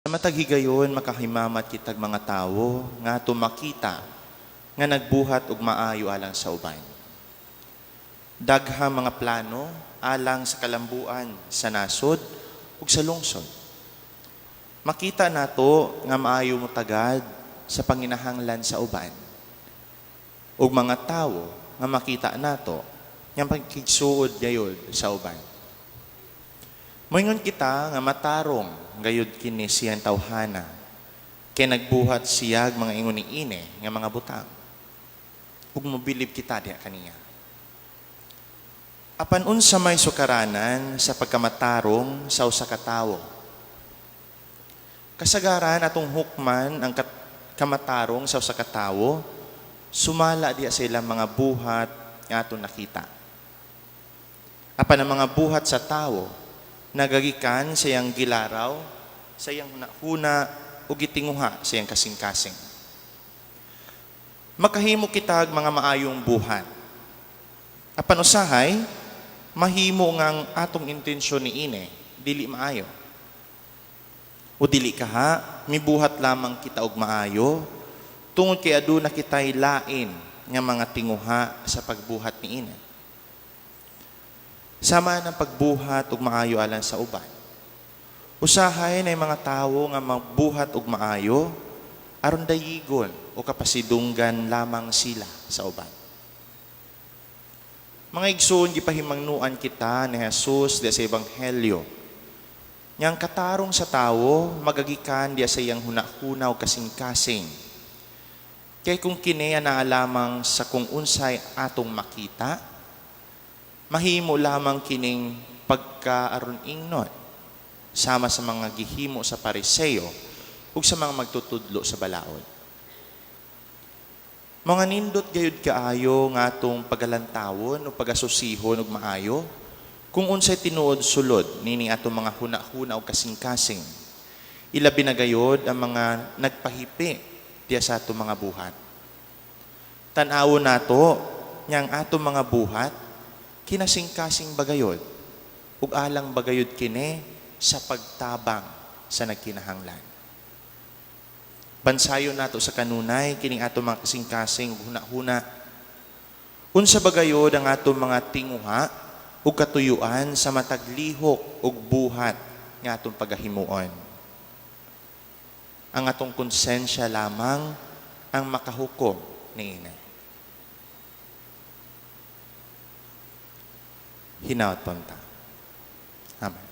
Sa matag higayon, makahimamat kitag mga tawo nga ato makita nga nagbuhat og maayo alang sa uban. Daghang mga plano alang sa kalambuan sa nasod ug sa lungsod. Makita nato nga maayo mo tagad sa panginahanglan sa uban. Ug mga tawo nga makita nato nga pagkigsuod gayod sa uban. Moingon kita nga matarong gayud kini siyang tawhana kay nagbuhat siyag mga ingon niini nga mga butang. Ug mobilib kita diha kaniya. Apan unsa may sukaranan sa pagkamatarong sa usa ka tawo? Kasagaran, atong hukman ang kamatarong sa usa ka tawo sumala diha sa ilang mga buhat nga atong nakita. Apan ang mga buhat sa tawo nagagikan sa iyang gilaraw, sa iyang hunahuna o gitinguha sa iyang kasing-kasing. Makahimo kitag mga maayong buhat. Apan usahay, mahimo ngang atong intensyon niini dili maayo. O dili kaha, mibuhat lamang kita og maayo tungod kay aduna kitay lain nga mga tinguha sa pagbuhat niini. Sama ng pagbuhat og maayo alang sa uban. Usahay na mga tawo nga magbuhat og maayo aron dayigon o kapasidunggan lamang sila sa uban. Mga igsoon, gipahimangnuan kita ni Jesus diya sa Ebanghelyo. Nga ang katarong sa tawo magagikan diya sa iyang hunahuna o kasing-kasing. Kay kung kini anaa lamang sa kung unsay atong makita, mahimo lamang kining pagkaaron ingnon sama sa mga gihimo sa Pariseo ug sa mga magtutudlo sa balaod. Mga nindot gayud kaayo nga atong pagalantawon o pagasusihon og maayo kung unsay tinuod sulod nining atong mga huna-huna o kasing-kasing. Ilabi na gayod ang mga nagpahipi diya sa atong mga buhat. Tan-awon nato nga ang atong mga buhat kinasing-kasing bagayod ug alang bagayod kini sa pagtabang sa nagkinahanglan. Bansayon nato sa kanunay kining atong mga kasing-kasing ug huna-huna. Unsa bagayod ang atong mga tinguha ug katuyuan sa matag lihok ug buhat nga atong pagahimuon? Ang atong konsensya lamang ang makahukom niini. Hinaot ta. Amen.